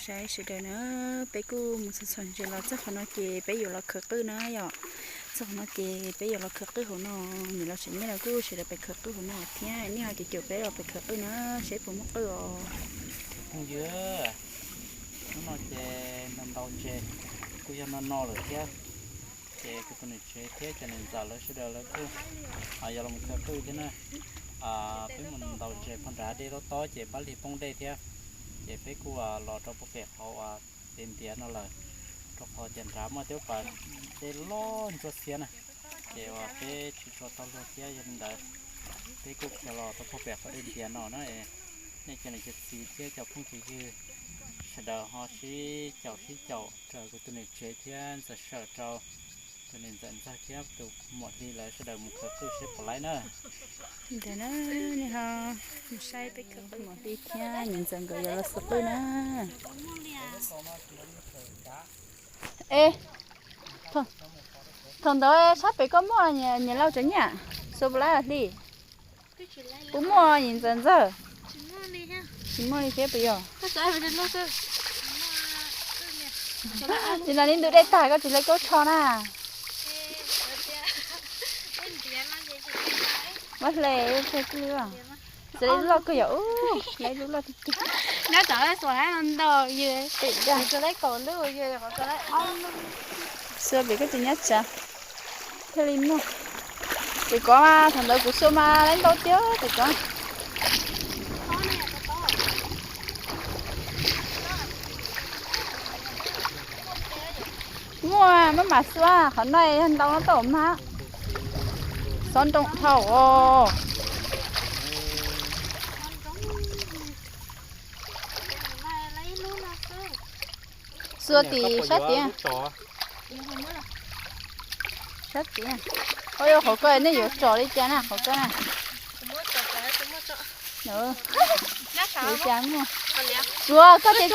Saib sawv daws na, peb kuj mus txog txog ntses los txog qhov no ces peb yuav los khaws qwj na yom. Txog qhov no ces peb yuav los khaws qwj hauv no, niam laus Tsim Nyab los kuj sawv daws pais khaws qwj hauv no thiab, nej ho caum caum peb los pais khaws qwj na, seb puas muaj qwj os. Phooj ywg, hnub no ces ntaus ntses kuj yog no no lawm thiab, ces kuv tus niam tsev thiab cov niam ntxawm lawv sawv daws lawv kuj yuav los khaws qwj thiab na. Peb mus ntaus ntses puag nrad dej tob tob ces pab lig poob dej thiab, ces peb kuj los rau puag pem qhov uas ntiav ntiav no lawm, rau qhov tias nrad muaj tej pas dej loj ntsuab xiab na, ces uas peb tsis tshua tau luag thiab, yog li ntawd peb kuj khiav los rau puag pem qhov dej ntiav no na. Nej cov niam cov txiv thiab cov phooj cov ywg sawv daws ho sib caum sib caum raws kuv tus niam tsev thiab ntxawm sawm rau tus niam ntxawm ntxawg thiab tus muam hli lawv sawv daws mus khaws qwj seb puas laib na. Ntawd na, nej ho mus saib peb khaws qwj, muam hli thiab niam ntxawm nkawd yuav los xuas qwj na. E, thaum ntawd sab pem koj muaj niam laus Tsim Nyab, xuas puas laib hli? Kuv muaj niam ntxawm ntxawg. Tsis muaj li thiab puas yog? Nim no li ntu dej tag koj tsis hle kaub tsho na. Muab hle, hle li loj kawg yom, hle lub loj tiag tiag. Nyob tsam xuas haib no ntau yog, xuas laib kaum lub, xuas pem koj tus nyab tsav thiaj li muaj. Tus kov mas thaum ntawd kuv xuas mas laib ntau tiag tus kov. Muaj maj mam xuas, qhov no yog ntau no tau mas. Xob nroo dhau os. Xuas tim sab tid. Sab tid. Ua yuav qhov ko nej yuav tsom li cas na qhov ko na? Yuav cas muaj. Tsuav koj ces,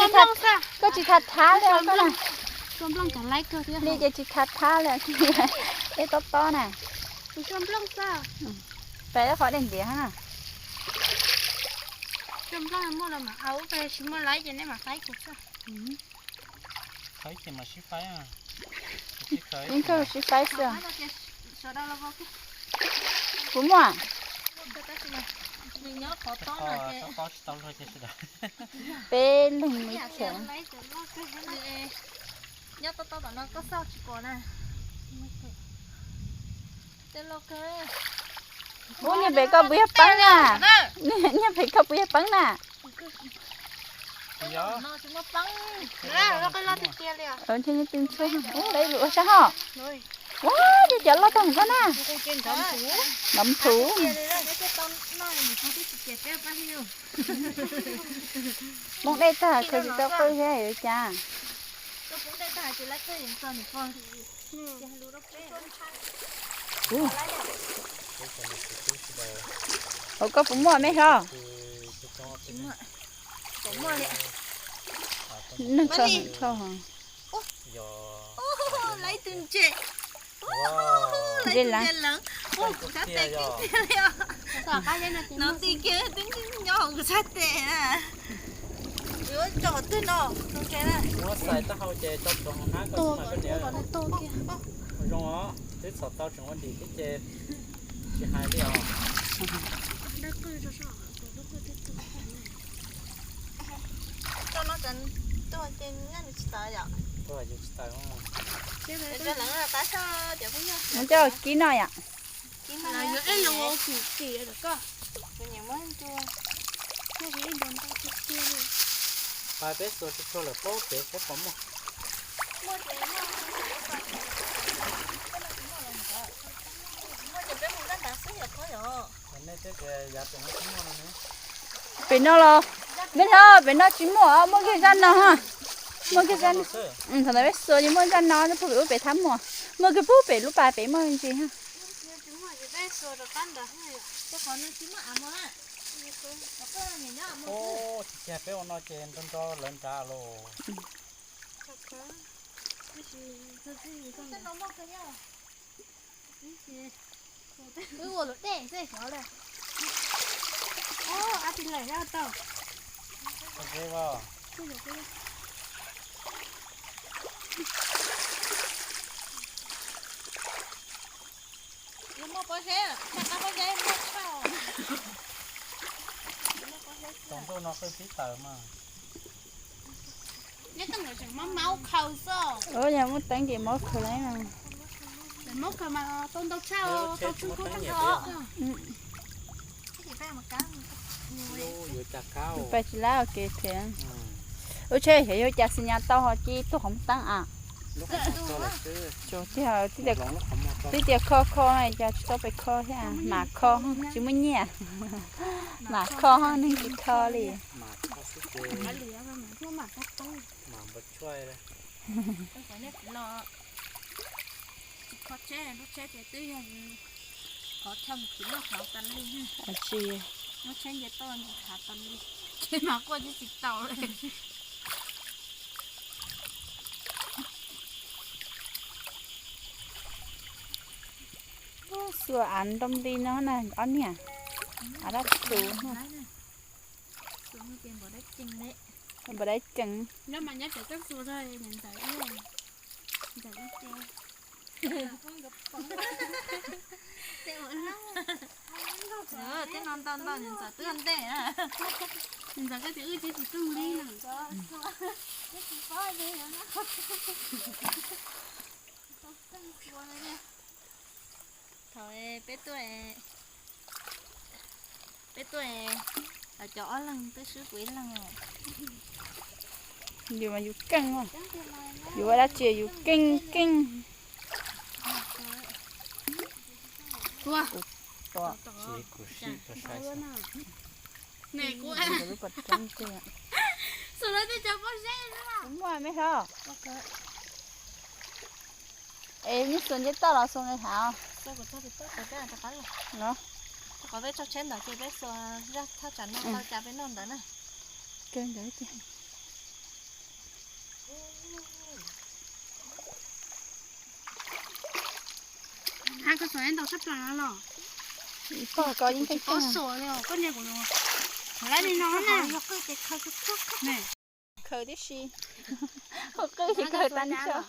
koj tsis thav thab li koj na. Li ces tsis thav thab li, dej tob tob na. Pem qhov dej ntiav na. Yeej kawg sib faib xwb. Kuv muaj. Peb leeg li thiab. Ub, niag pem koj puas yog peeb na? Niag pem koj puas yog peeb na? Ntshe nyob twg ntxhua. Ub, lawv lub ua sab ho. Ub, yog cov loj tag koj na. Nov thuv. Poob dej tag khaws tsis tau qwj thiab yuav cas. Ua koj puas muaj me hlob? Neeg tso, tso. Ntses lav. Tus twg no? Tua kiag, tua kiag. Zoo os, twb txhom tau tseem ua dim thiab ces tsis hais li os. Tso no, tuag ces nyab nws tsis tawm yom. Tuag ces tsis tawm. Cov lawv qab sab cov phooj ywg. Coj kib no yom. Kib no yuav ej los ua kim tim koj. Kuv nyiam muab ntua. Pais peb xuas tsuag tsuag lawm paub pem saib puas muaj. Pem no los, me hlob, pem no tsis muaj, muaj kiag zaj no ha. Muaj kiag zaj, thaum ntawd peb xuas ces muaj zaj no, puag pem ub pem thab muaj, muaj kiag puag pem lub pas pem muaj ntsis ha. Tsis kiag peb ua no ces nrog nrog lawv nrad los. Wb ua luam dej xwb xyov lawm. Ab tsis lawm tau. Tus ntuj no qwj tib taws mas. Ua yog muaj teeb ces mob khaws lawm no. Mob khaws mas tau ntau tshaj, tau tswj kub tag nrho. Pais tsis lab ua ke thiab. Ua tsheb xyov yuav cas xi nyas tau ho cia tuaj qhov muaj teeb a. Tsuas tiag, twb tias kho kho no cas tsis tau pais kho thiab, mam kho tsis muaj nyiaj. Mam kho neeg tsis kho li. Tsis Xuas av nroo li no na, ob niag av dab txuv. Npam dab ceev. Tej no ntau ntau, nws ntxawm twb ntej na. Nws ntxawm koj tias wb tsis tsis toog li no. Thaum peb tuaj, peb tuaj, cov ob leeg twb swb kuv ib leeg. Yus mas yus keej, yus ua dab tsi yus keej keej. Muaj me hlo. Es nej xuas nce toj los xuas nqis hav? Los, qhov peb tso tsheb ntawd ces peb xuas zaj thaj tsam no tau cas peb noj ntawd na. Kawg ntawd ces. Koj xuas ntau tshaj plaws los. Pog ko yeej tsis paub xuas li os, koj niag kuv lab li no na. Khaws tib si, qwj tsis khaws tag nrho.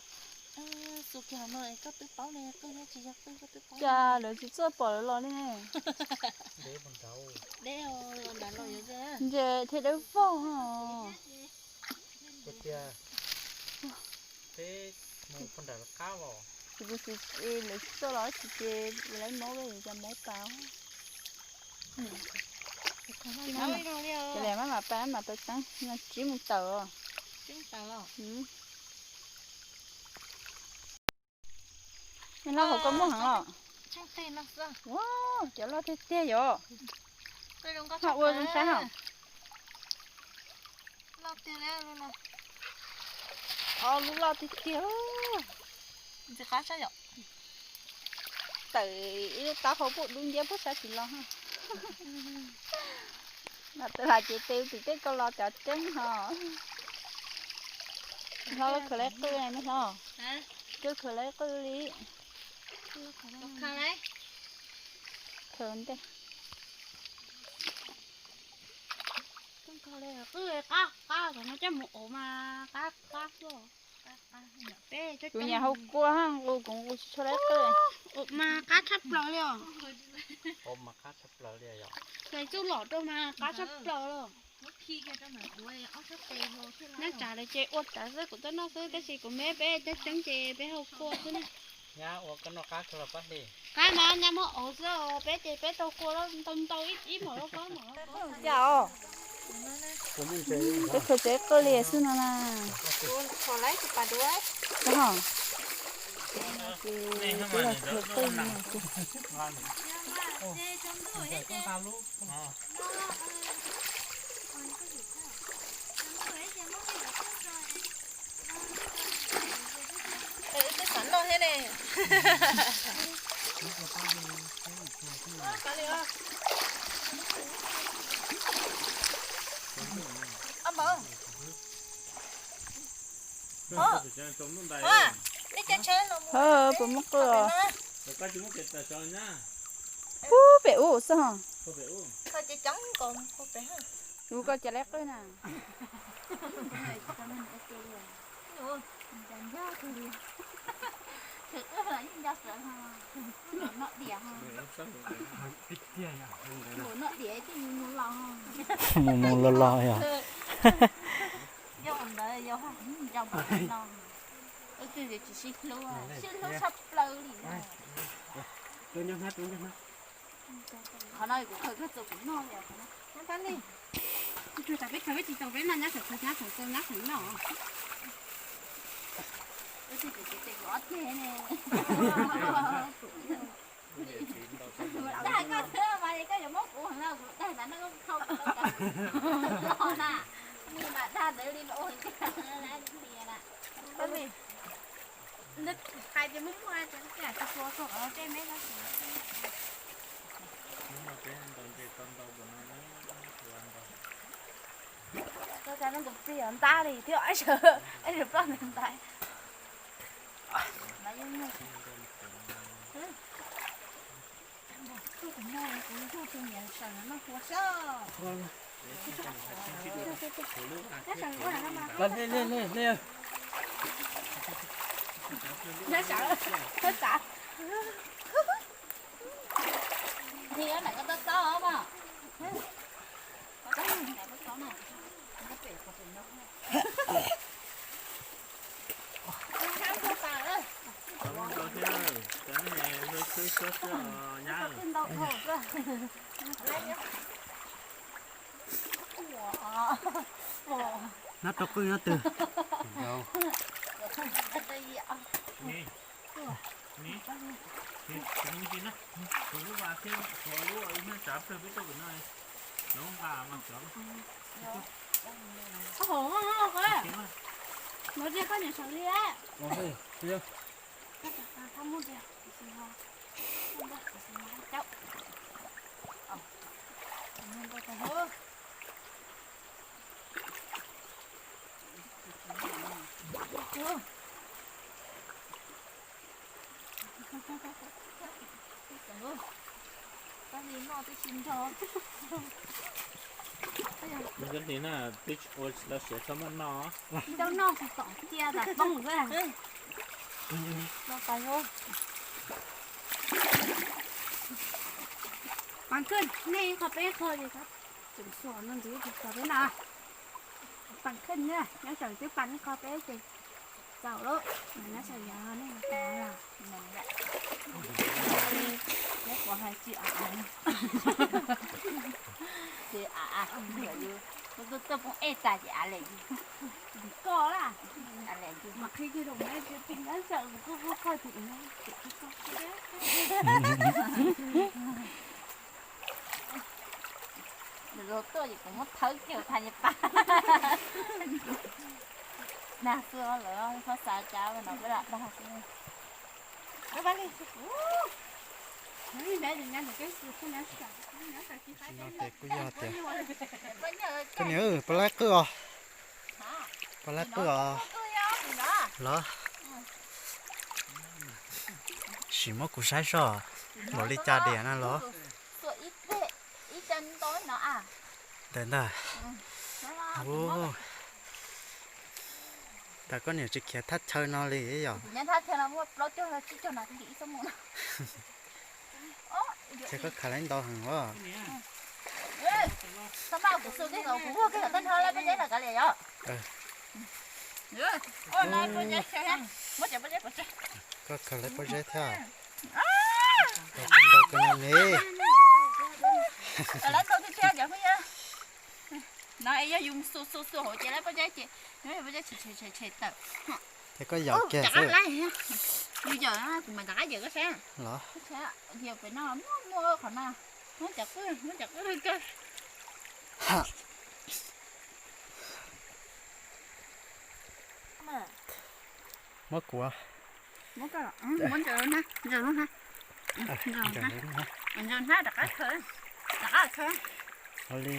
Cas lawv tsis txawj pom lawv los li ne. Ntses thiaj dawb vog. Tsis, lawv tsis txawj los tsis ces lawv mob, cas mob tas. Ces lawv maj mam pab maj mam tau teeb no tsib mus tawm. Nws loj hauv koj muaj heev los? Ua, cov loj tiag tiag yom. Ho ua zoo saib hos. Ob lub loj tiag tiag. Tawm ib lub taub hau puag dub nciab puag sab tim los. Los tawm hais ces tes tim tej ko los cov tseeb hos. Hlob khaws lawv qwj me hlob. Koj khaws lawv qwj li. Khaws ntej. Qab qab no coj mus ua mas qab qab xwb. Kuv nyuam hau kua nqus kuv nqus tsis tshua lawv qwj. Ua mas qab tshaj plaws li os. Txuj lom rau mas qab tshaj plaws li. Nyob tsam lawv ces ua tsawv xwb, kuv tuaj noj xwb tab sis kuv me peb cov tseeb ces peb hau kua xwb na. Qab mas nyab muab auv xwb, peb ces peb tau kua ntau ntau ib hmos lauj, pab hmos. Peb khaws tsev qwj li xwb no na. Wb twb xav noj thiab ne. Puas muaj qwj? Puag pem ub xwb hos. Tus koj cas lawv qwj na. Nco nco kawg li. Tus qwj los yeej nco sawv ho. Nco noj diam ho. Nco noj diam twb mus mus los ho. Mus mus los los yog. Yog ntawd yog nco nco no. Tus twg tsis sib hlub, sib hlub tshaj plaws li. Qhov no kuv khaws koj txaus kuv noj li. Tab li, tsuas tsam peb khaws peb tsis txaus peb noj, nyab tseem khaws nyab tseem txaus nyab tseem noj. Tab sis kuv ces kuv ob ceg ne. Dag koj xwb mas koj yuav muab kuv heev no kuv dag ntawd no koj khau kuv tau cas. Los na, mus mas dag ntawd li los ua cas na. Hais tias muaj muaj tias tus tua tuaj tej me no. Koj cov no tus plig ntab li thiab, ib zaug ploj ntais ntais. Nab rau qwj nyob twg? Ov, no tias koj niam sawv li. Twb ua tsis tau siav txhob muab noj. Tsis tau noj tsis tom cia tam tooj xwb. Pas kawg, nej ib qho peb ib qho ces tseem xuas no ntxiv tsis xuas peb na. Pas kawg na, nyob sawv twb pas ib qho peb ces txaus lawm. Nyob sawv yog nej tas lawm. Neb puas hais tsis av av, tsis av av, tuaj poob ej tas ces av lem yus. Koj laj, av lem yus mas qhib kiag rau neb, nyob sawv kuv kuj koj tim no. Lawv tuaj ces kuv muab thawb kiag tha nyias pas. Dag xwb lawm, txhob xav cas no peb lam dag xwb. No ces kuj yog tias, koj niam, pab laib qwj os, pab laib qwj os. Los, sim muab kuv saib soj, npaum li cas diam na los. Ntawm ntag. Ub, tas koj niam tsis khiav thaj chaw no li yom. Ces koj khaws laib ntau heev os. Koj khaws laib pob zeb thiab. Koj ntau kawg no ne. No yog yus xu xu xu hauv ces laib pob zeb ces, pob zeb tshem tshem tshem tawm. Ces koj yaum kiag xwb. Yus yaum, kuv mam rov qab yaum koj saib. Los. Yog pem no muaj muaj qhov no. Muab cov qwj, muab cov qwj kawg. Muab kuv. Muab koj, muab ntsaws na, ntsaws lub na. Ntsaws na, rov qab khaws, rov qab khaws. Ua li.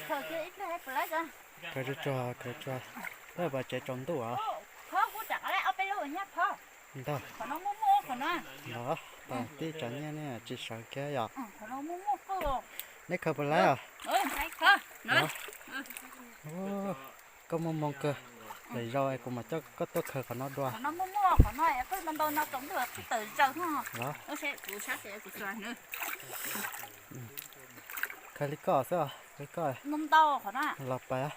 Khaws tsuag tsuag, khaws tsuag. Peb pas tsev tsaus ntuj os. Ntag. Los, pas tib tsav nyiaj ne tsis sawv kiag yom. Neb khaws puas laib os? Koj muaj moo kawg, lwm zaus es kuv mam coj koj tuaj khaws qhov no dua. Qhov no muaj muaj, qhov no koj ntau ntau no tau ntuj tawm zaws no. Los, kuv sab kuv khaws li koj xwb, li koj ntau ntau qhov no los pais.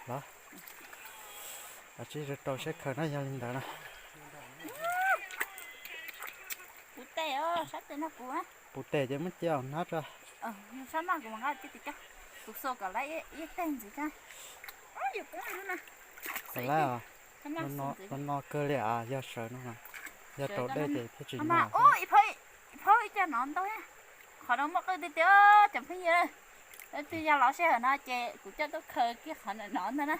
Los, tsib rau rau siab khaws na, yog li ntawd na. Puv tes, sab tes no kuv. Puv tes ces muab cia hnab tso. Sab no kuv nqa cia tes coj, kuv xuas kom lawv ib teg ntxiv tso. Kom lawv, no no kawg li as, yog sawv no, yog rau dej ces thiaj tsis no. Ib phaub ib co no ntau, qhov no muaj qwj tiag tiag cov phooj ywg. Twb yog los sij hawm no ces kuv coj tuaj khaws kiag qhov no ntag na.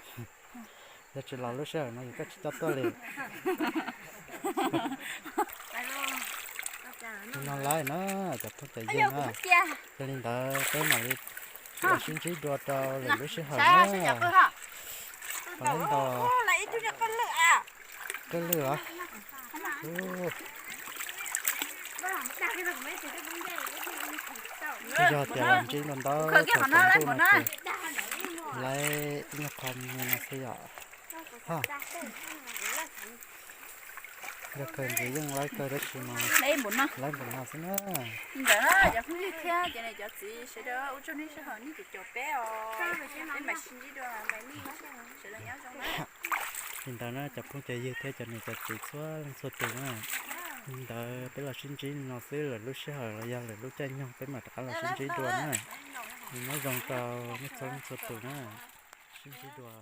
Yog tsis los lub sij hawm no yog koj tsis coj tuaj li. Li no lawm na, cov phooj cov ywg na. Yog li ntawd peb mam li los sib ntsib dua rau lwm lub sij hawm na. Qhov no ntau, qwj lwj os. Yog tias los ntsib ntau ntau thaum tsaus ntuj no ces lawv ib nyuag qho me no xwb yom. Yog kawg ntxiv yeej lawv kawg tab sis mas lawv npaum no xwb na. Ntawd cov phooj ywg thiab cov niam cov txiv sawv daws ua tsaug nej sij hawm nej caum caum peb os. Peb mam sib ntsib dua, sawv daws nyob zoo na. Li ntawd na cov phooj cov ywg thiab cov niam cov txiv txhua leej txhua tus na. Li ntawd peb los sib ntsib no xwb, lwm lub sij hawm los yog lwm lub caij nyoog peb mam rov qab los sib ntsib dua na. Nyob zoo rau nej txhua leej txhua tus na. Sib ntsib dua.